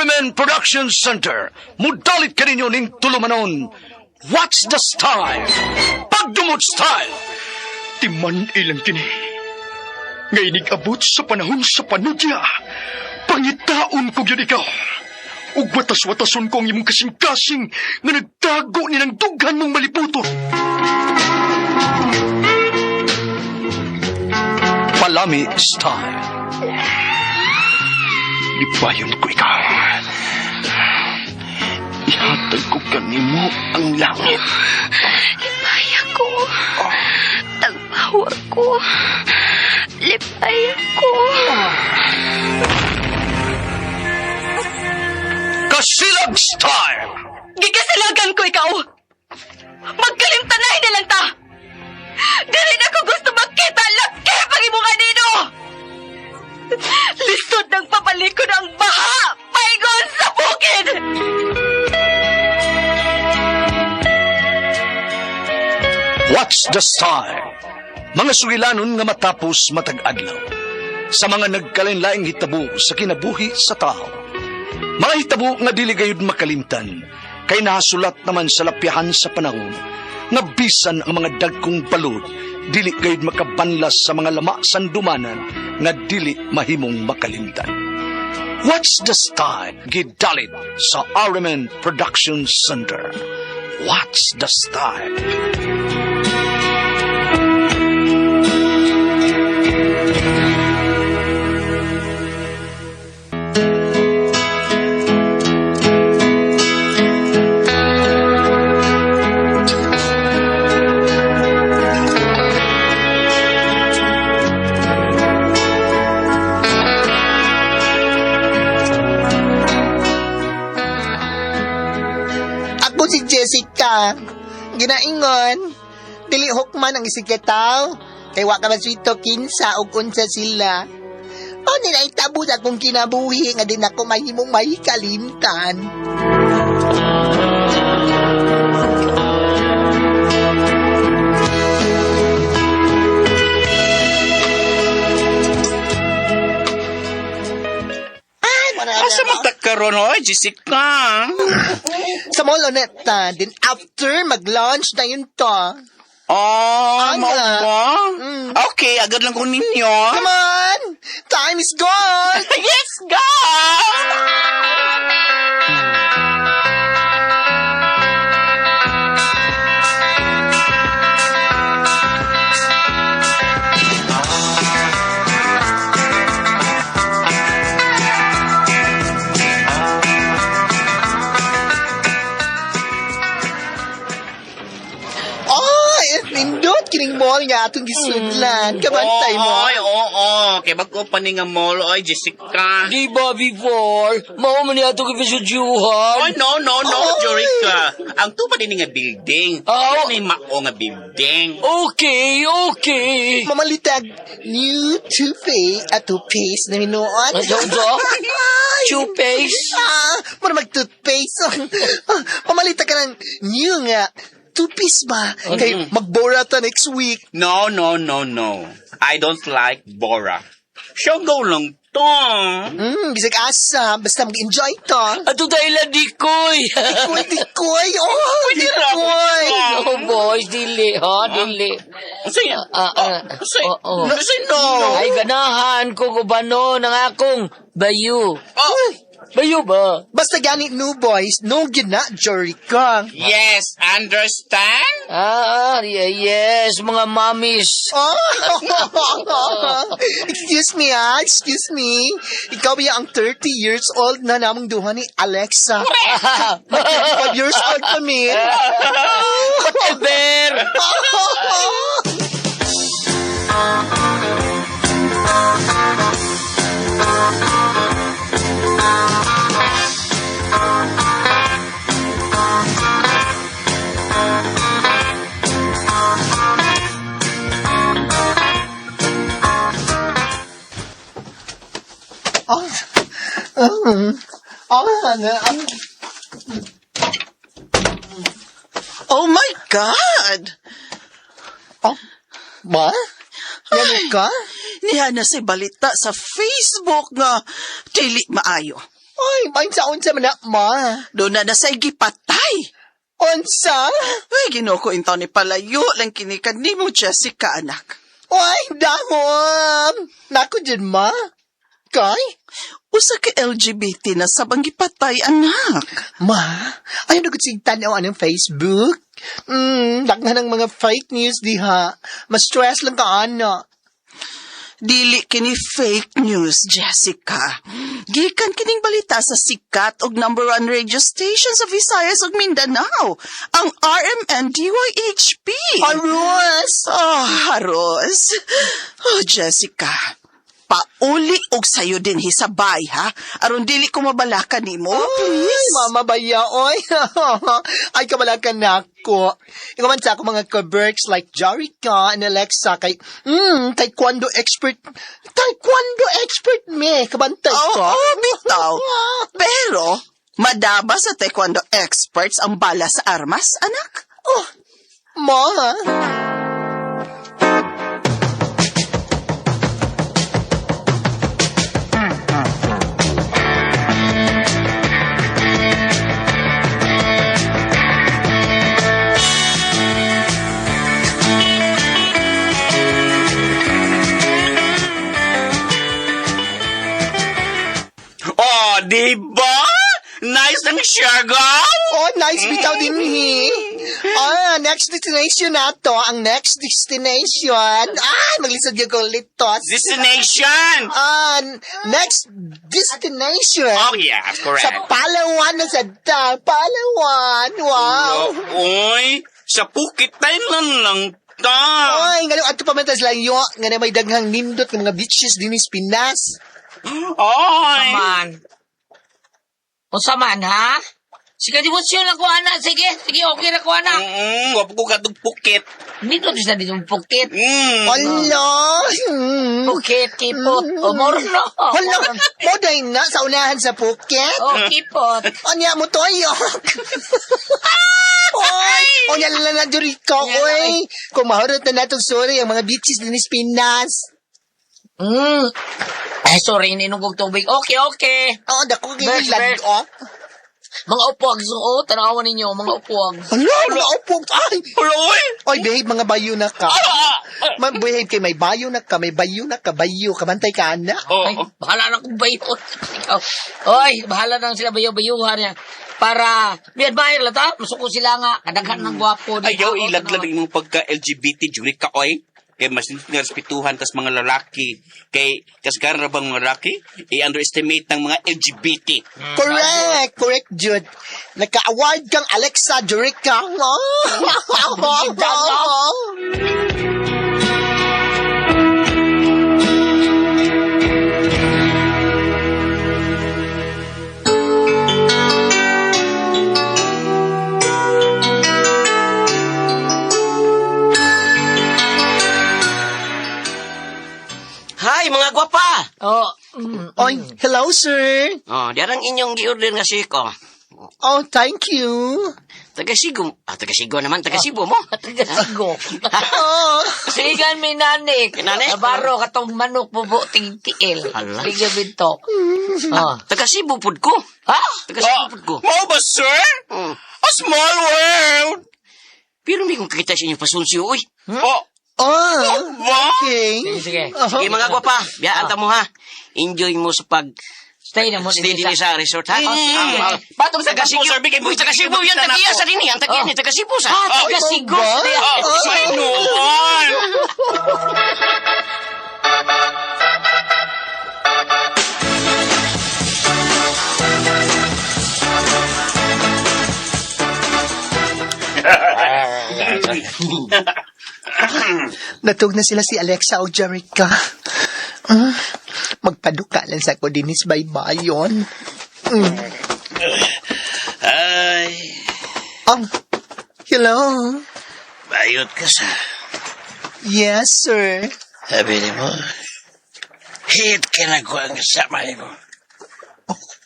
RMN Production Center, mudalit kaninyo ning tulumanon. What's the style? Pagdumot style! Timan ilang kini. Nga inigabot sa panahon sa panudya. Pangitaon ko gyud ikaw. Ug watas-watason ko ang imong kasing-kasing nga nagtago ni ng dughan mong maliputon. Palami style. Lipayon ko ikaw. Ihatag ko kanimo ang langit. Lipay ako. Tagpawa ko. Lipay ako. Kasilag style! Gikasilagan ko ikaw. Magkalimtanay na lang ta. Dili na ko gusto makita laki pag imong anino. Lisod ng pabalikon ang baha. Paingon sa bukid. What's the style? Mga sugilanon nga matapos matag adlaw. Sa mga nagkalain-laing hitabo sa kinabuhi sa tao. Mga hitabo nga dili gayud makalimtan, kay nahasulat naman sa lapyahan sa panahon, nga bisan ang mga dagkong balod, dili gayud makabanlas sa mga lama sandumanan nga dili mahimong makalimtan. What's the style? Gidalit sa RMN Production Center. What's the style? Ako si Jessica. Ginaingon. Dili hukman ang isigkataw. Kay wa ka maswito kinsa ug unsa sila. O nila itabo na akong kinabuhi nga din ako mahimong mahikalimtan. Ay, wala na Asa ako. man ta karon oy, Jessica? Sa mall Oneta, then after mag-lunch na yun to. Oh, Ana. mao ba? Mm. Okay, agad lang ko ninyo. Come on! Time is gone! Yes, go! Oh, nindot kining mall nga atong gisudlan. Kabantay mo. Oy, oo, oo. Kay bag-o pa ni nga mall, oy, Jessica. Di ba before? Mao man niya itong episodyuhan. Oy, no, no, no, Oy. Jerica. Ang tupa din nga building. Ah, oh. Ano mao nga building. Okay, okay. Mamalitag new toothpaste at toothpaste na minuot. Ano to? Toothpaste? Ah, mura mag-toothpaste. Mamalitag ka ng new nga toothpaste ba? Kay magbora ta next week. No, no, no, no. I don't like Bora. Shogo lang to. Bisag asa, basta mag-enjoy to. Ato dahil dikoy. Dikoy, dikoy. Oh, dikoy. Oh, boys, dili, ha? Dili. Unsay? Ah, ah, Unsay? oo. Unsay no? Ay, ganahan ko kubano ng akong bayo. Oh, Bayo ba? Basta gani new boys, no gina, Jerica. yes, understand? Ah, yes, mga mommies. Oh! Excuse me, ah. Excuse me. Ikaw ba ang 30 years old na namong duha ni Alexa? Mag 25 years old kami. Whatever. Oh, oh, ano, ah. Oh my God! Oh, ma? Yan ka? Niya na si balita sa Facebook nga dili maayo. Ay, maunsa-unsa man na, ma. Doon na nasa'y gipatay. Unsa? Ay, Ginoo ko intaw ni palayo lang kini kanimo, Jessica, anak. Ay, dahom! Nako dyan, ma. Kay? Usa ka LGBT na sabang gipatay, anak. Ma, ayaw na sig tanaw anong Facebook. Daghan ng mga fake news diha. Ma-stress lang ka, ana. Dili kini fake news, Jessica. Gikan kining balita sa sikat og number 1 radio station sa Visayas ug Mindanao, ang RMN DYHP. Aros! Oh, haros. Oh, Jessica. Pauli og sayo din hisabay, ha? Aron dili ko mabalaka nimo, please. Ay, mama baya, oy. Ay, kabalakan na ako. Ikaw man sa ako mga ka-berks like Jerica and Alexa kay, taekwondo expert. Taekwondo expert me. Kabantay Oo, ko. oh, bitaw. Pero, madaba sa taekwondo experts ang bala sa armas, anak? Oh, ma. Oh, di ba? Nice ng Siargao! Oh, nice bitaw din hi. Ah, next destination na to. Ang next destination. Ah, maglisod yung ko litos. Destination! Ah, next destination. Oh, yeah, correct. Sa Palawan na sa da, Palawan. Wow. Oh, oy, sa Phuket, Thailand lang ta. Oy, ngano adto pa man tas layo nga na may daghang nindot ng mga beaches dinhi sa Pinas. Oy! Saman. Unsa man, ha? Sige, debosyon lang ko, ana. Sige, sige, okay na ko, ana. Wapo ko katong Phuket. Nindot sa dito Phuket. Hala. Phuket, Kipot. O, Morno. Hala, mo day na sa unahan sa Phuket. O, Kipot. Onya mo toyok. Oy, onya lang na diri ka, oy. Kung mahurot na natong sorry ang mga beaches dinhi sa Pinas. Ay, sorry, ininom kong tubig. Okay, okay. Oo, dako Bert, kay Bert. lag-ok. Mga upuag, oo, tanawan ninyo, mga upuag. Hala, mga upog. Ay, Hala, oy! oy, babe, mga bayo na ka. Ma, behave kay may bayo na ka, may bayo na ka, bayo. Kabantay ka, ana. Oh, Ay, bahala na kung bayo. Ikaw. Oy, bahala na sila bayo-bayuhan niya. Para, may admire lang ta, masuko sila nga, kadaghan ng gwapo. di Ayaw, ba? ilaglag imong pagka-LGBT, juri ka, oy. Kay mas nga respetuhan tas mga lalaki. Kay kasgaran ra bang mga lalaki? I-underestimate ng mga LGBT. Correct, correct, Jude. Nagka-award kang Alexa Jurica. Oh. Hi, mga gwapa! Oh, Oy, hello, sir. Oh, diarang inyong gi-order nga siko. Oh, thank you. Taga Sigo, taga Sigo naman, taga Cebu mo. Taga-sigo. Oh. Sigan mi nanik. Nanik? Nabaro katong manok bubo tingtiil. Hala. Sigan binto. Oh. Taga Cebu pud ko. Ha? Taga Cebu pud ko. Mao ba, sir? Mm. A small world! Pero may kung kakita sa inyong pasunsyo, uy. Oh, Oh, ba? okay. Sige, sige. Sige mga gwapa, biyaan ta mo ha. Enjoy mo sa pag Stay na mo. stay din sa resort ha. Oh, sige. Patong sa Taga Cebu, Cebu, sir. Bigay mo Uy, taga Cebu yan, tagiya sa dinhi, ang tagiya ni taga Cebu sa. Ah, taga-sigo. ba? Oh, say no on! Natug na sila si Alexa o Jerica. Magpaduka lang sa ko dinis baybayon. Ay, Oh, hello. bayot ka sa. Yes, sir. Sabi ni mo, hit ka na ko ang sama ni mo.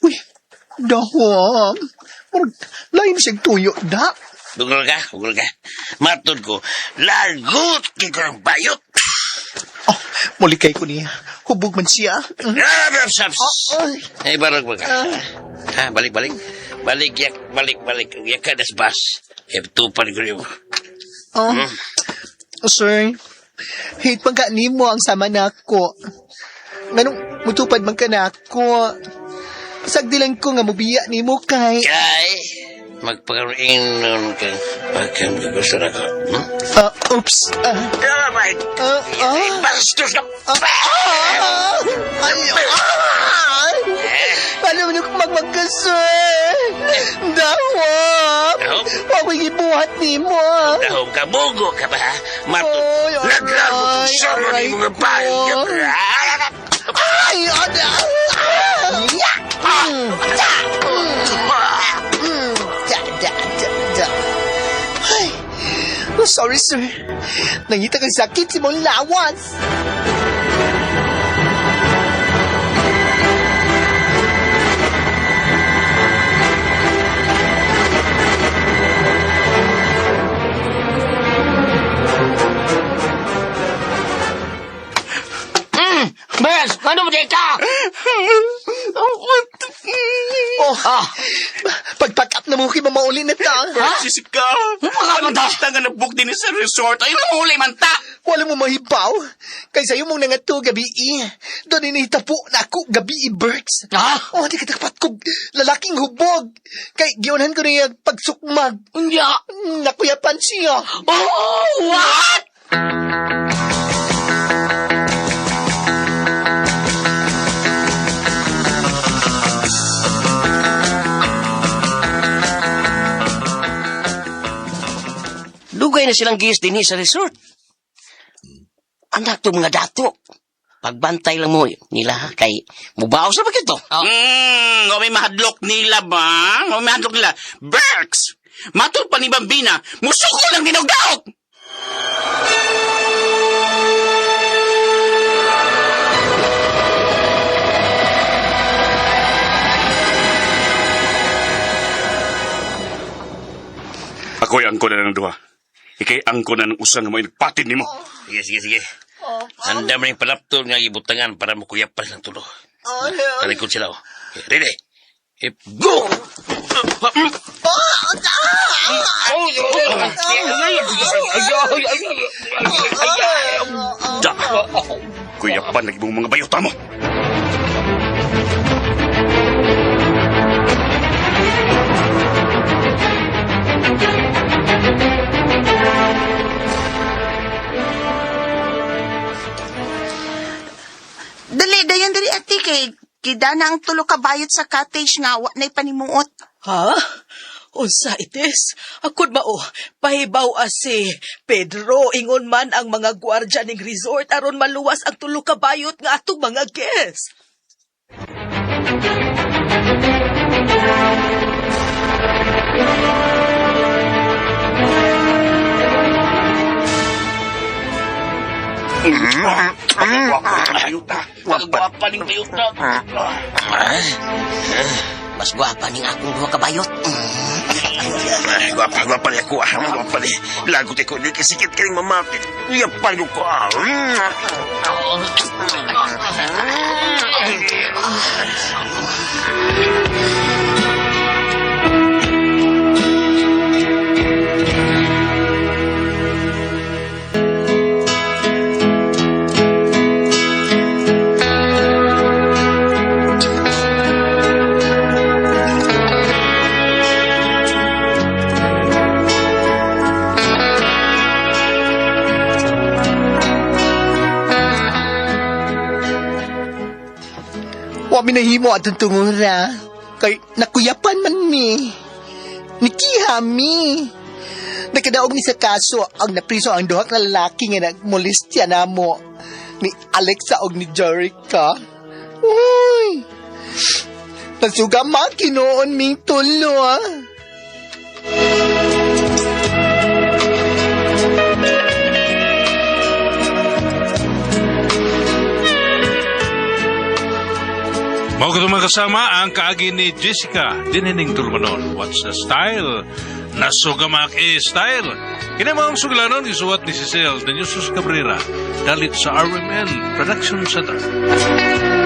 Uy, dahom. Murag, lain siyang tuyo da. Bugol ka, bugol ka. Matod ko, lagot kay ko ng bayot. Oh, muli kay ko niya. Hubog man siya. Ah, saps. Ay. Ay, barag ba ka? Ha, balik, balik. Balik, yak, balik, balik. Yak ka, das bas. Tupan ko niyo. Oh. Sir, hate man ka nimo ang sama nako. Nganong mutupad man ka nako. Sagdilan ko nga mubiya nimo kay. Kay, magpakaroon ka. Pagkam ka gusto na ko. Ah, oops. Ah, Ah, my... ah, ah. Bastos ka! Ah! Ay, ah! Paano mo nung magmag ka, sir? Dawap! Dahop? Wa ko'y gibuhat nimo. Dahom ka, bugo ka ba? ha? Mato, Oy, aray, naglago kong sama aray ni mga bahay. ko. Ay, ada! Ah! Ya! Da! Da, da, da, da. Ay, oh, sorry, sir. Nangita kang sakit si mong lawas. Bes, ano mo ka? Oh, Ah, pag-pack up na mo kay mamauli na ta. Ha? Jessica! Mga Ano mata. kita nga nabuk din sa resort? Ay, namuli man ta! Wala mo mahibaw. Kay sayo mong nangato gabi eh. Doon initapo na ako gabi eh, Berks. Ha? Oh, di ka dapat kog lalaking hubog. Kay giunahan ko niya pagsukmag. Unya. Nakuyapan siya. Oh, what? Dugay na silang gis dinhi sa resort. Anak to mga dato. Pagbantay lang mo nila ha, kay mubaos na ba kito? Oh. O may mahadlok nila ba? O may mahadlok nila. Berks! Matod pa ni Bambina, musuko ng dinugdaok! Ako'y angko na ng duha. Ikay angko na ng usa nga may nagpatid nimo. Sige, sige, sige. Handa mo yung palaptol nga ibutangan para makuyapan ng tulo. Oh, Talikod sila, oh. Okay, ready? Eh, go! Da! Kuyapan lagi mong mga bayota mo. Dali, dayon dali ate kay kida na ang tulo ka bayot sa cottage nga wa na'y panimuot. Ha? Unsa itis? Akod ba o, pahibaw si Pedro, ingon man ang mga gwardya ning resort aron maluwas ang tulo ka bayot nga atong mga guest. Pagkagwapa ng bayota. Pagkagwapa ng bayota. Mas gwapa ning akong duha ka bayot. Ay, gwapa, gwapa niya ko, ah. Gwapa niya. Lagot ko, di kasikit ka rin mamapit. Kuyapan ko, ah. Wa mi nahimo atong tungura. Kay nakuyapan man mi. Nikiha mi. Nakadaog ni sa kaso ang napriso ang duha ka lalaki nga nagmolestya namo. Ni Alexa og ni Jerica. Uy! Nasuga man kinoon ming tulo ah. Mao kadto mga kasama ang kaagi ni Jessica dinining tulumanon. What's the style? Nasugamak style. Kini maong suglanon gisuwat ni Cecil de Jesus Cabrera. Dalit sa RMN Production Center.